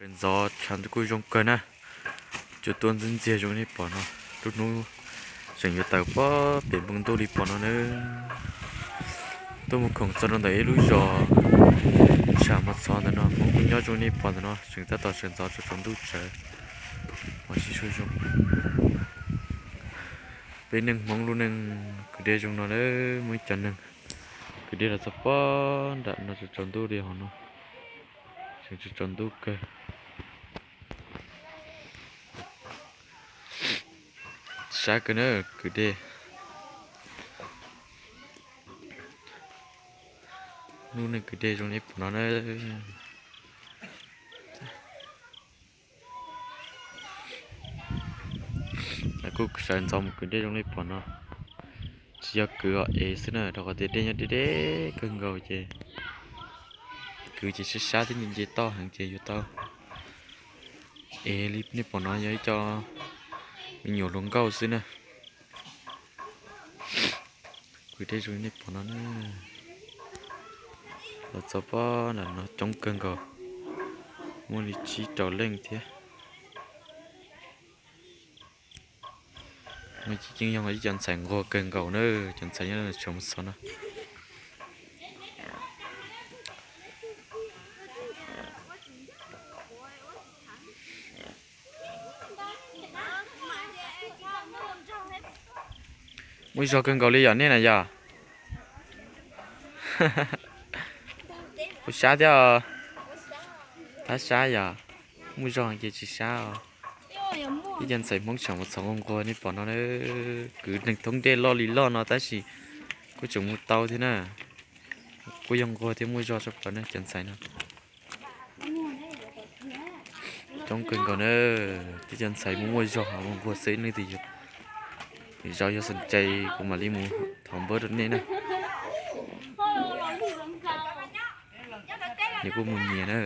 Sawv ntxov tshav ntuj kuj zoo kawg na, tsuas tuaj ntxiag ntxiag zoo nej pom no. Lub hnub tseem yuav tawm pob pem npoo ntuj li pom no na. Tuaj mus khoom txog rau ntawm ib lub zos tshav mos txhov ntawm no, Hmoob kuj nyob zoo nej pom ntawm no, tseem tab tom sawv ntxov tsaus ntuj tsawv. Pom sib sua zoo. Peb neeg Hmoob lub neej kwv dej zoo no na, muaj ib co neeg kwv dej los txog pob nram no tsaus ntuj li hov no, tseem tsaus ntuj kawg. Sab kawg na kwv dej. Lub neej kwv dej zoo nej pom no na. Kuj sawv ntxov mus kwv dej zoo nej pom no. Tsis yog kwv os, ev xwb na, rau qhov tias dej nyob deb deb kawg nkaus ces kwv ces sab sab thiab nce nce toj heev ces yuav tau ev li nej pom no, yog ib co me nyuam hluas nkauj xwb na. Kwv dej zoo nej pom no na. Los txog pob nram no coob kawg nkaus, muaj li tsib rau leej thiab. Yeej yog ib co ntxhais nquag kawg nkaus na, cov ntxhais nyob tshav mos txhov no. Muaj zog kawg nkaus li yom nej na yom. Kuj sab thiab os. Tab sab yom. Muaj zog ces tsis sab os. Ib co ntxhais Hmoob tshav mos txhov nquag nquag nej pom no na. Kwv neeg thoob dej loj li loj no tab sis kuj tseem mus tau thiab na. Kuj yog nquag thiab muaj zog tshaj plaws na cov ntxhais no. Coob kawg nkaus na, tib co ntxhais muaj muaj zog ho muaj nquag xwb, leej twg yog, zov yog xom cai kuv mam li mus thov npawb rau nej na. Nyias kuj mus nyias na.